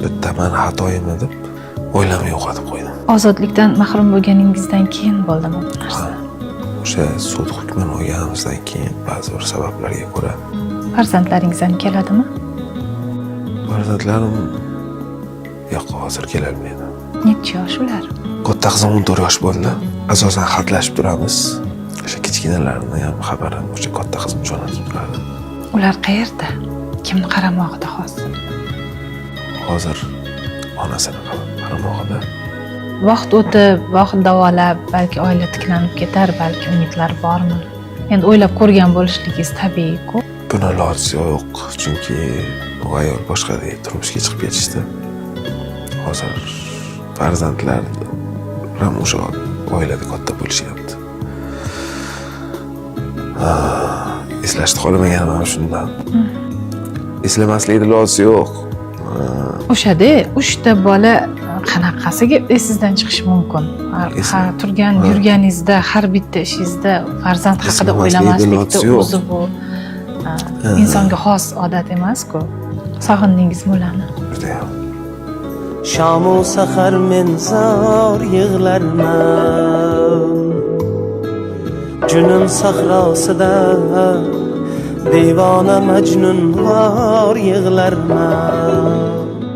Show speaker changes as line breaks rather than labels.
Bitta mani xatoyimmi deb oilamni yo'qotib qo'ydim.
Ozodlikdan mahrum bo'lganingizdan keyin bo'ldimi bu narsa?
Ha, o'sha sud hukmini olganimizdan keyin ba'zi bir sabablarga ko'ra.
Farzandlaringiz ham keladimi?
Farzandlarim yo'q, hozir kelolmaydi.
Necha yosh ular?
Katta qizim 14 yosh bo'ldi. Asosan xatlashib turamiz. O'sha kichkinalarini ham xabarini o'sha katta qizim jo'natib turadi.
Ular qayerda? Kimni qaramog'ida hozir?
Hozir onasini qaramog'ida.
Vaqt o'tib, vaqt davolab, balki oila tiklanib ketar, balki umidlar bormi? Endi o'ylab ko'rgan bo'lishligingiz tabiiy-ku.
Buni iloji yo'q, chunki u ayol boshqa turmushga chiqib ketishdi. Hozir farzandlar ham o'sha oilada katta bo'lishyapti. Eslashni xohlamaganim ham shundan. Eslamaslikni iloji yo'q.
O'shada uchta bola qanaqasiga esingizdan chiqishi mumkin? Ha, turgan, yurganingizda, har bitta ishingizda farzand haqida
Eslamaslikni
o'ylamaslikni
iloji yo'q.
o'zi bu insonga xos odat emas-ku. Sog'indingizmi ularni?
Judayam.
Shomu sahar men zor yig'larman, Junun sahrosida devona majnun vor yig'larman.